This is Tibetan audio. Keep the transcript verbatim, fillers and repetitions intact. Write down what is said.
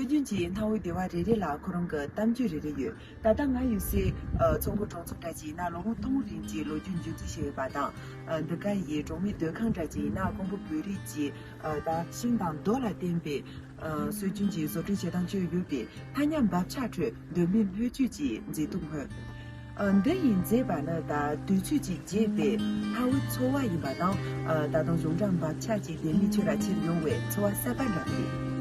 སྲོལ་རྒྱུན་གྱི་གནའ་བོའི་སྡེ་བ་རེ་རེ་ལ་ཁོ་རང་གི་གཏམ་རྒྱུད་རེ་རེ་ཡོད། ད་ལྟ་ང་ཡོད་སའི་ཨ་ཚོང་པ་གྲོང་ཚོ་འདྲ་ཅིག་ཡིན་ན་ལོ་ངོ་སྟོང་རིང་གི་ལོ་རྒྱུས་མཇུག་སྒྲིལ་བྱས་ཡོད་པ་དང་། ཨ་འདི་ག་ཡི་གྲོང་མི་སྡོད་ཁང་འདྲ་ཅིག་ཡིན་ན་ཀོང་པོ་བོད་རིགས་ཀྱི་ཨ་ད་ཤིང་དང་རྡོ་ལ་བརྟེན་པའི་ཨ་སྲོལ་རྒྱུན་གྱི་བཟོ་སྐྲུན་བྱེད་སྟངས་བཅས་ཡོད་པས། ཐ་སྙད་འབབ་ཆགས་ཁྲོད་གདོད་མའི་སྣོད་བཅུད་ཀྱི་མཛེས་སྡུག་མངོན། ཨ་འདི་ཡི་མཛེས་པ་ནི་ད་དུས་ཚོད་ཀྱིས་འགྱེད་པའི་ལྷ་བུའི་འཚོ་བ་ཡིན་པ་དང་། ཨ་ད་དུང་གཞུང་དྲང་འབབ་ཆགས་ཀྱི་ལྡེ་མིག་ཆུ་ར་ཁྱེར་ཡོང་བའི་འཚོ་བ་གསར་པ་འདྲ་སྟེ།